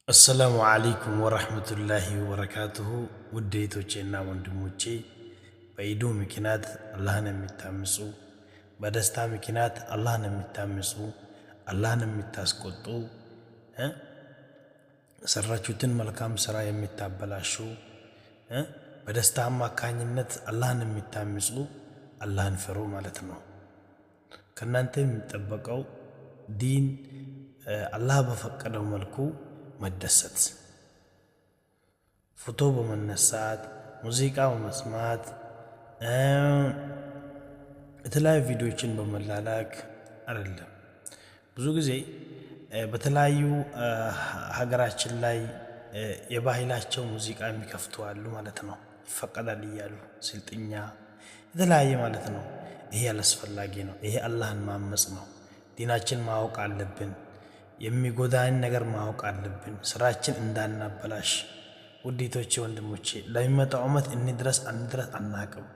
السلام عليكم ورحمة الله وبركاته። ውድ እህቶቼና ወንድሞቼ፣ በኢዱ ምክንያት አላህን የሚታምፁ፣ በደስታ ምክንያት አላህን የሚታምፁ፣ አላህን የምታስቆጡ፣ የሰራችሁትን መልካም ስራ የምታበላሹ፣ በደስታ አማካኝነት አላህን የምታምፁ አላህን ፍሩ ማለት ነው። ከእናንተ የሚጠበቀው ዲን አላህ በፈቀደው መልኩ መደሰት፣ ፎቶ በመነሳት፣ ሙዚቃ በመስማት፣ የተለያዩ ቪዲዮዎችን በመላላክ አይደለም። ብዙ ጊዜ በተለያዩ ሀገራችን ላይ የባህላቸው ሙዚቃ የሚከፍቱ አሉ ማለት ነው። ይፈቀዳል እያሉ ስልጥኛ የተለያየ ማለት ነው። ይሄ አላስፈላጊ ነው። ይሄ አላህን ማመፅ ነው። ዲናችን ማወቅ አለብን። የሚጎዳን ነገር ማወቅ አለብን። ስራችን እንዳናበላሽ። ውዴቶቼ፣ ወንድሞቼ፣ ለሚመጣው ዓመት እንድረስ አንድረስ አናቅም።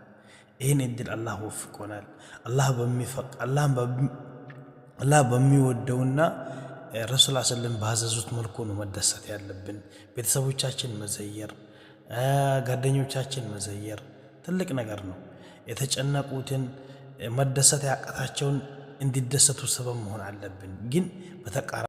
ይህን እድል አላህ ወፍቆናል። አላህ በሚወደውና ረሱል ስለም ባዘዙት መልኩ ነው መደሰት ያለብን። ቤተሰቦቻችን መዘየር፣ ጓደኞቻችን መዘየር ትልቅ ነገር ነው። የተጨነቁትን፣ መደሰት ያቃታቸውን እንዲደሰቱ ሰበብ መሆን አለብን። ግን በተቃራ